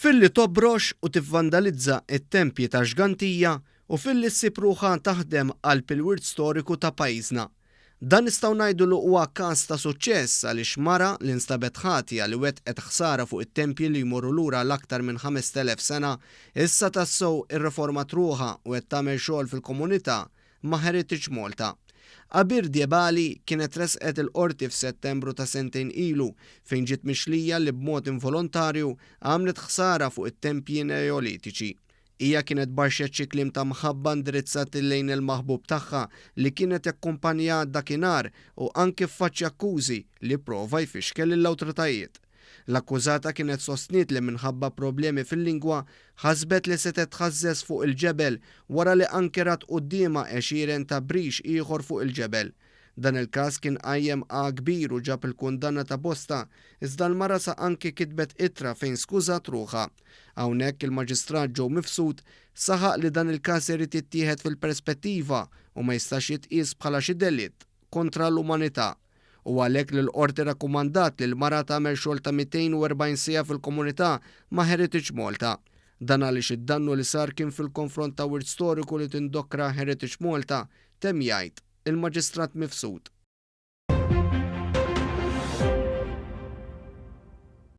Filli tobrox u tivvandalizza t-tempji ta' Xgantija u filli ssib ruħha taħdem qalb il-wirt storiku ta' pajjiżna. Dan nistgħu ngħidu li huwa każ ta' suċċess għaliex mara li nstabet ħatja li wettqet ħsara fuq it-tempji li jmorru lura għal aktar minn 5,000 sena, issa tassew irriformat ruħha u qed tagħmel xogħol fil-komunità ma' Heritage Malta. Abir Diebali kienet tressqet il-Qorti f'Settembru ta' sentejn ilu fejn ġiet mixlija li b'mod involontarju għamlet ħsara fuq it-tempji Neolitiċi. Hija kienet baxxet xi kliem ta' mħabba indirizzati lejn il-maħbub tagħha li kienet jakkumpanjaha dakinhar u anki ffaċċja akkużi li pprova jfixkel lill-awtritajiet. L-akkużata kienet sostniet li minħabba problemi fil-lingwa ħasbet li setgħet tħażżeż fuq il-ġebel wara li anki rat quddiemha għexieren ta' brix ieħor fuq il-ġebel. Dan il-każ kien qajjem għagħa kbir u ġab il-kundanna ta' bosta, iżda l-mara sa anki kitbet ittra fejn skużat ruħha. Hawnhekk il-Maġistrat Joe Mifsud saħaq li dan il-każ irid jittieħed fil-perspettiva u ma jistax jitqies bħala xi delitt kontra l-umanità. Hu għalhekk li l-Qorti rrakkomandat li l-mara tagħmel xogħol ta' 240 siegħa fil-komunità ma' Heritage Malta. Dan għaliex id-dannu li sar kien fil-konfront ta' wirt storiku li tindokra Heritage Malta, temm jgħid il-Maġistrat Mifsud.